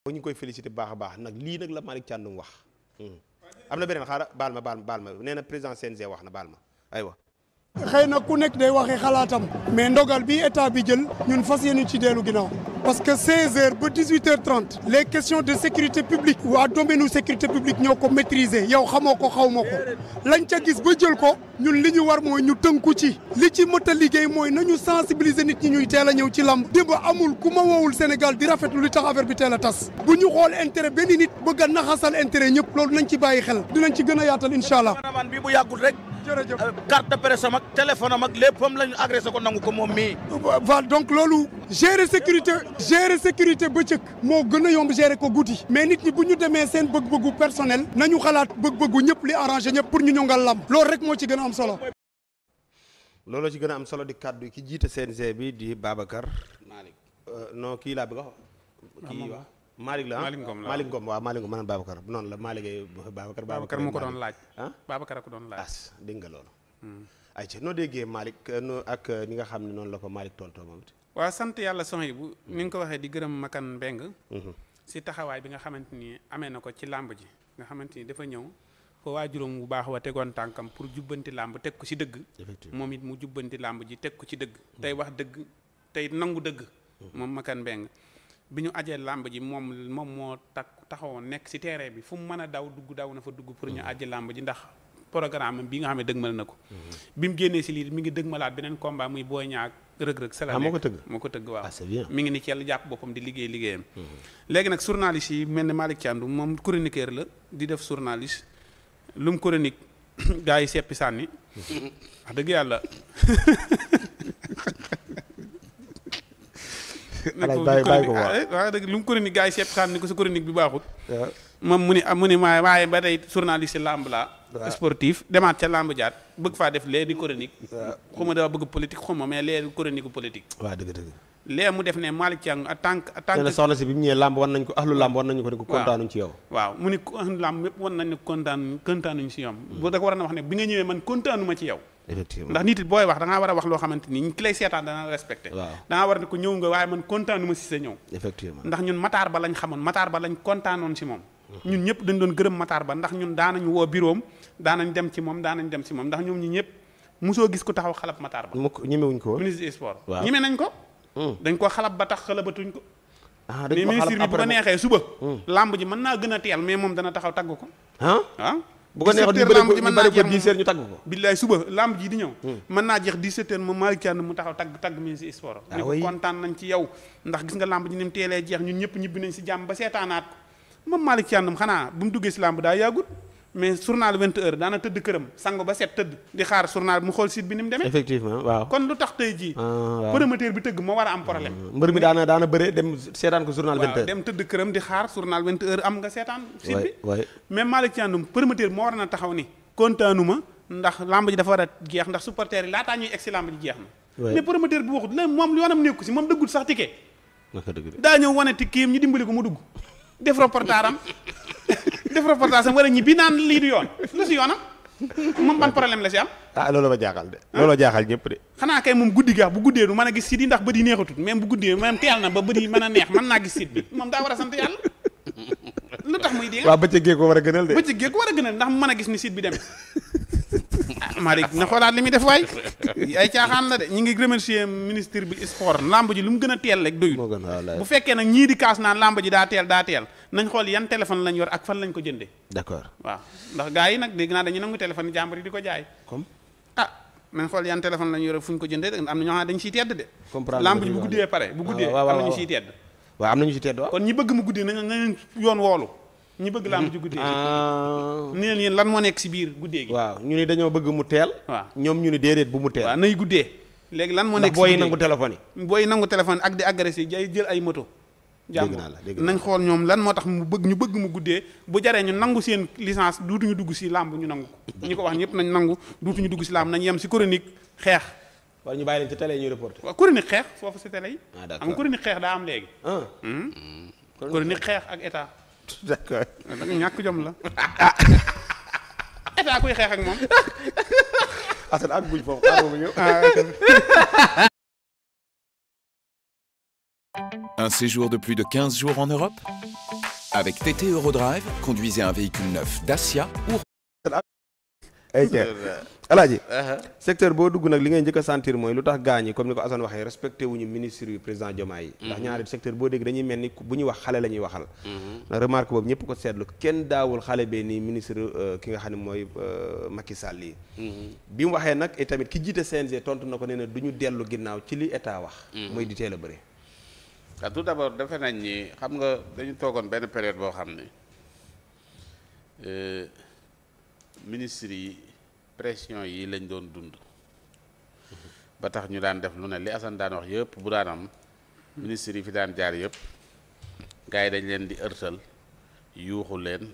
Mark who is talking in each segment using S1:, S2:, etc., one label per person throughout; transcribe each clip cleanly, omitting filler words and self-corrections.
S1: ñu ngi koy félicité bu baax a baax nag lii nag la Malick Thiandoum wax am na beneen xaaral baal ma nee na président CNG wax na baal ma aywa.
S2: xëy na ku nekk day waxee xalaatam mais ndogal bi état bi jël ñun fas yéene ci dellu ginnaaw parce que 16h ba 18h30 les questions de sécurité publique waa domaine sécurité publique ñoo ko maîtriser yow xamoo ko xaw ma ko lañ ca gis ba jël ko ñun li ñu war mooy ñu tënku ci li ci mët a liggéey mooy nañu sensibiliser nit ñi ñuy teel a ñëw ci lamb démb amul ku ma woowul Sénégal di rafetlu li tax affaire bi teel a tas bu ñu xool intérêt benn nit bëgg a naxasal intérêt ñëpp loolu nañ ci bàyyi xel dinañ ci gën a yaatal incha allah.
S3: man bi bu yàggul rek.
S2: jërëjëf
S3: carte de presse am ak téléphone am ak léppam lañu agressé ko nangu ko moom mii.
S2: voilà donc loolu gérer sécurité bëccëg moo gën a yomb gérer ko guddi mais nit ñi bu ñu demee seen bëgg-bëggu personnel nañu xalaat bëgg-bëggu ñëpp li arrangé ñëpp pour ñu ñongal lamb loolu rek moo ci gën a am solo.
S1: looloo ci gën a am solo di kàddu ki jiite CNG bi di Babacar. Malick non kii laa bëgg a kii wax Malick la Malick Ngom waaw Malick Ngom maanaam Babacar noonu la Malick Babacar
S4: moo ko doon laaj
S1: ah
S4: Babacar ko doon laaj
S1: as dégg nga loolu ay ci noo déggee Malick ak ni nga xam ne noonu la ko Malick tontoo moom it
S4: waaw sant yàlla soxna yi bu ni nga ko waxee di gërëm Makan Mbeng si taxawaay bi nga xamante ni amee na ko ci làmb ji nga xamante ni dafa ñëw ko waajuram bu baax wa tegoon tànkam pour jubbanti làmb teg ko ci dëgg moom it mu jubbanti làmb ji teg ko ci dëgg tey wax dëgg tey nangu dëgg moom Makan Mbeng bi ñu ajee làmb ji moom moo taxawoon nekk ci terrain bi fu mu mën a daw na fa dugg pour ñu aji làmb ji ndax programme bi nga xam ne dëgmal na ko bi mu génnee ci lii mi ngi dëgmalaat beneen combat muy Boy Niang ak Reug Reug moo ko tëgg waaw mi ngi ni ci yàlla jàpp boppam di liggéeyam léegi nag journaliste yi mel ne Malick Thiandoum moom chroniqueur la di def journaliste lu mu chronique gars yi seppi sànni wax dëgg yàlla
S1: bàyyi ko
S4: waaw dëgg lu mu chronique gars yi sepp xaan ni ko sa chronique bi baaxut moom mu ni waaye ba tey journaliste lamb la sportif demaat ca lamb jaat bëgg faa def lee di chronique xuma dafa bëgg politique xuma mais lee di chronique politique
S1: waaw dëgg
S4: lee mu def ne Malick Thiandoum en tant que
S1: soxna si bi mu ñëwee lamb war nañ ko ahlu lamb war nañu ko ne ko kontaanuñ ci yow
S4: waaw mu ni ahlu lamb yépp war nañ ne kontaanuñ si ñoom bu da ko war na wax ne bi nga ñëwee man kontaanuma ci yow effectivement ndax nit it booy wax da ngaa war a wax loo xamante ni ki lay seetaan dana respecté da ngaa war ne ko ñëw nga waaye man kontaanuma si sa ñëw effectivement ndax ñun Matar Ba lañ xamoon Matar Ba lañ kontaanoon si moom ñun ñëpp dañ doon gërëm Matar Ba ndax ñun daanañ woo biroom daanañ dem ci moom ndax ñoom ñi ñëpp mosoo gis ko taxaw xalab Matar Ba
S1: ñemewuñ ko
S4: ministre des sports ñeme nañ ko dañ ko xalab ba tax xalabatuñ ko mais ministre bi bu ko neexee suba lamb ji mën naa gën a teel mais moom dana taxaw tagg ko
S1: bu ko neexoon ñu bëri ko 10 heures ñu tagg ko
S4: billaay suba lamb ji di ñëw mën naa jeex 17 heures moom Malick Thiandoum mu taxaw tagg ministre des sports ni ko kontaan nañ ci yow ndax gis nga lamb ji ni mu teelee jeex ñun ñëpp ñibbi nañ si jàmm ba seetaanaat ko moom Malick Thiandoum xanaa bu mu duggee si lamb daa yàggut mais journal 20 heures daana tëdd këram sango ba set tëdd di xaar journal bi mu xool site bi ni mu demee
S1: effectivement waaw
S4: kon lu tax tey jii promoteur bi tëgg moo war a am problème
S1: mbër mi daana bëre dem seetaan ko journal 20 heures
S4: dem tëdd këram di xaar journal 20 heures am nga seetaan site bi mais Malick Thiandoum promoteur bi moo war na taxaw ni kontaanuma ndax lamb ji dafa war a jeex ndax supporter yi laataa ñuy egg si lamb ji jeex na mais promoteur bi waxut la moom li yoonam nekku si moom dëggul sax ticket daa ñëw wane ticket ñu dimbali ko mu dugg def reportage am war a ñibbi naan lii du yoon lu si yoonam moom ban problème la si am
S1: loolu ma jaaxal de loolu jaaxal ñëpp de
S4: xanaa kay moom guddi ga bu guddee du mën a gis site yi ndax bët yi neexatut même bu guddee même teel na ba bët yi mën a neex mën naa gis site bi moom daa war a sant yàlla lu tax muy dégg
S1: waaw bëccëg gee ko war a gënal de
S4: bëccëg gee ko war a gënal ndax mu mën a gis ni site bi demee Malick na xoolaat li muy def waay ay caaxaan la de ñi ngi remercier ministre bi sport lamb ji lu mu gën a teel rek doyul bu fekkee nag ñii di kaas naan lamb ji daa teel nañ xool yan téléphone lañ yor ak fan lañ ko jëndee
S1: d'accord
S4: waaw ndax gars yi nag dégg naa dañu nangu téléphone yi jàmbur yi di ko jaay comme nañ xool yan téléphone lañ yor fu ñu ko jëndee am na ñoo xam ne dañ siy tedd de lamb ji bu guddee pare bu guddee am nañu siy tedd
S1: waaw am nañu siy tedd
S4: kon ñi bëgg mu guddee nañ yoon woolu ñi bëgg lamb ji guddee ni leen yéen lan moo nekk si biir guddee gi
S1: waaw ñu ni dañoo bëgg mu teel waaw ñoom ñu ni déedéet bu mu teel
S4: waaw nay guddee léegi lan moo nekk si
S1: booy nangu téléphone yi
S4: booy nangu téléphone ak di agressé jay jël ay moto jàmm nañ xool ñoom lan moo tax ñu bëgg mu guddee bu jaree ñu nangu seen licence duutuñu dugg si lamb ñu nangu ko ñi ko wax ñëpp nañ nangu duutuñu dugg si lamb nañ yem si chronique xeex
S1: waaw ñu bàyyi leen ci télé ñuy reporté
S4: waaw chronique xeex foofu si télé yi am nga chronique xeex daa am léegi chronique xeex ak état
S1: d'accord
S4: da nga ñàkk jom la état kuy xeex ak moom
S1: Assane ak buñ foofu xaaral ma ñëw
S5: Un séjour de plus de 15 jours en Europe ? Avec TT Eurodrive, conduisez un véhicule neuf Dacia ou
S1: ay ceeb alaaji secteur boo dugg nag li ngay njëkk a sentir mooy lu tax gaañ yi comme ni ko Assane waxee respecté wuñu ministre yu président Diomaye yi ndax ñaari secteur boo dégg dañuy mel ni bu ñuy wax xale la ñuy waxal na remarque boobu ñëpp ko seetlu kenn daawul xale bee nii ministre ki nga xam ne mooy Macky Sall yi bi mu waxee nag et tamit ki jiite CNG tontu na ko nee na du ñu dellu ginnaaw ci li état wax mooy di teel a bëri
S6: waaw tout d'abord defe nañ ni xam nga dañu toogoon benn période boo xam ne ministre yi pression yi lañ doon dund ba tax ñu daan def lu ne li Assane daan wax yëpp bu daan am ministre yi fi daan jaar yëpp gars yi dañ leen di ërtal yuuxu leen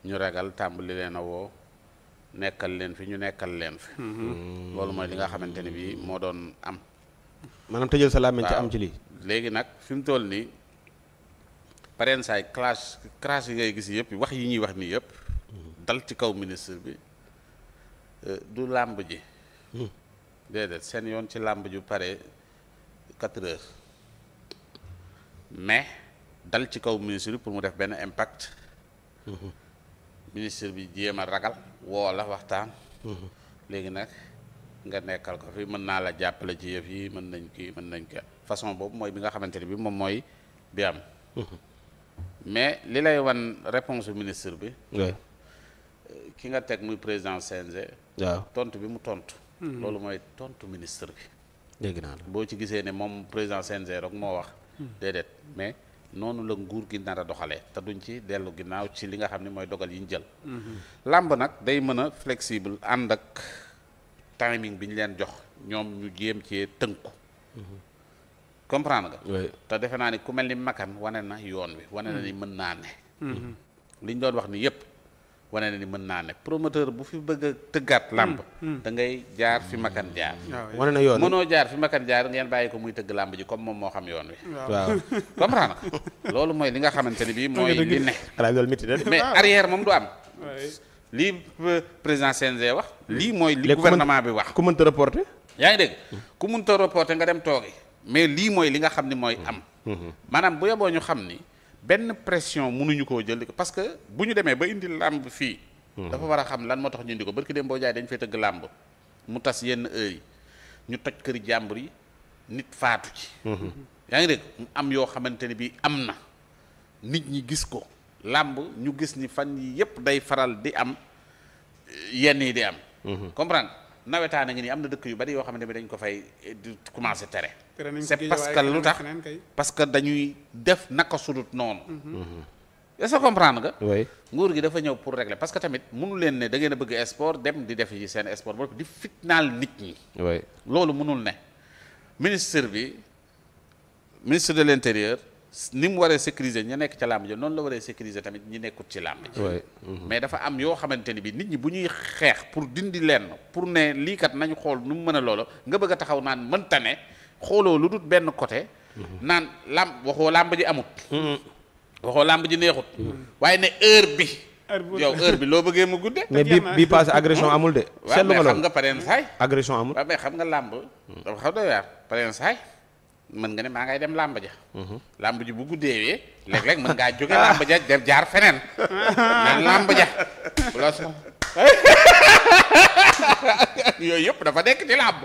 S6: ñu ragal tàmbali leen a woo nekkal leen fi ñu nekkal leen fi loolu mooy li nga xamante ni bi moo doon am
S1: maanaam tëjal sa làmmiñ ci am ci lii
S6: léegi nag fi mu toll nii pareen saay classe yi ngay gis yëpp wax yi ñuy wax nii yëpp dal ci kaw ministre bi du làmb ji déedéet seen yoon ci làmb ju pare 4 heures mais dal ci kaw ministre bi pour mu def benn impact ministre bi jéem a ragal woo la waxtaan léegi nag nga nekkal ko fi mën naa la jàppale ci yëf yi mën nañ ko façon boobu mooy bi nga xamante ne bi moom mooy bi am mais li lay wan réponse ministre bi ki nga teg muy président CNG
S1: waaw
S6: tontu bi mu tontu loolu mooy tontu ministre bi
S1: dégg naa la
S6: boo ci gisee ne moom président CNG rek moo wax déedéet mais noonu la nguur gi nar a doxalee te duñ ci dellu ginnaaw ci li nga xam ne mooy dogal yi ñu jël làmb nag day mën a flexible ànd ak timing bi ñu leen jox ñoom ñu jéem cee tënku comprendre nga te defe naa ni ku mel ni Makan wane na yoon wi wane na ni mën naa ne li ñu doon wax ni yépp wane na ni mën naa ne promoteur bu fi bëgg a tëggaat làmb da ngay jaar fi Makan jaar
S1: wane na yoon
S6: mënoo jaar fi Makan jaar ngeen bàyyi ko muy tëgg làmb ji comme moom moo xam yoon wi
S1: waaw
S6: comprendre nga loolu mooy li nga xamante ni bii mooy li ne
S1: loolu métti na
S6: mais arrière moom du am lii président CNG wax lii mooy li gouvernement bi wax
S1: ku mënta reporter
S6: yaa ngi dégg ku mënta reporter nga dem toogi mais lii mooy li nga xam ni mooy am maanaam bu yeboo ñu xam ni benn pression mënuñu koo jël parce que bu ñu demee ba indi làmb fii dafa war a xam lan moo tax ñu indi ko barki dem boo jaay dañ fay tëgg làmb mu tas yenn heure yi ñu toj këri jàmbur yi nit faatu ci yaa ngi dégg mu am yoo xamante ni bi am na nit ñi gis ko làmb ñu gis ni fan yi yépp day faral di am yenn yi di am comprendre nawetaan a ngi nii am na dëkk yu bari yoo xamante ne dañ ko fay commencé tere c'est parce que lu tax parce que dañuy def naka sudut noonu est-ce que comprendre nga nguur gi dafa ñëw pour régler parce que tamit mënu leen ne da ngeen a bëgg sport dem di def yi seen sport ba di fitnaal nit ñi loolu mënul ne ministre de l'intérieur ni mu waree sécuriser ña nekk ca làmb ji noonu la waree sécuriser tamit ñi nekkut ci làmb ji mais dafa am yoo xamante ni bi nit ñi bu ñuy xeex pour dindi leen pour ne lii kat nañu xool nu mu mën a loolu nga bëgg a taxaw naan mënta ne xooloo lu dul benn côté naan waxoo làmb ji amut waxoo làmb ji neexut waaye ne heure bi loo bëggee mu gudde
S1: mais bi passé agression amul de
S6: waaw mais xam nga pareen saay
S1: agression amul
S6: waaw mais xam nga làmb dafa xaw doy waar pareen saay mën nga ne maa ngay dem làmb ja làmb ji bu guddeewee léeg-léeg mën ngaa jóge làmb ja dem jaar feneen men làmb ja bu la so yooyu yëpp dafa nekk ci làmb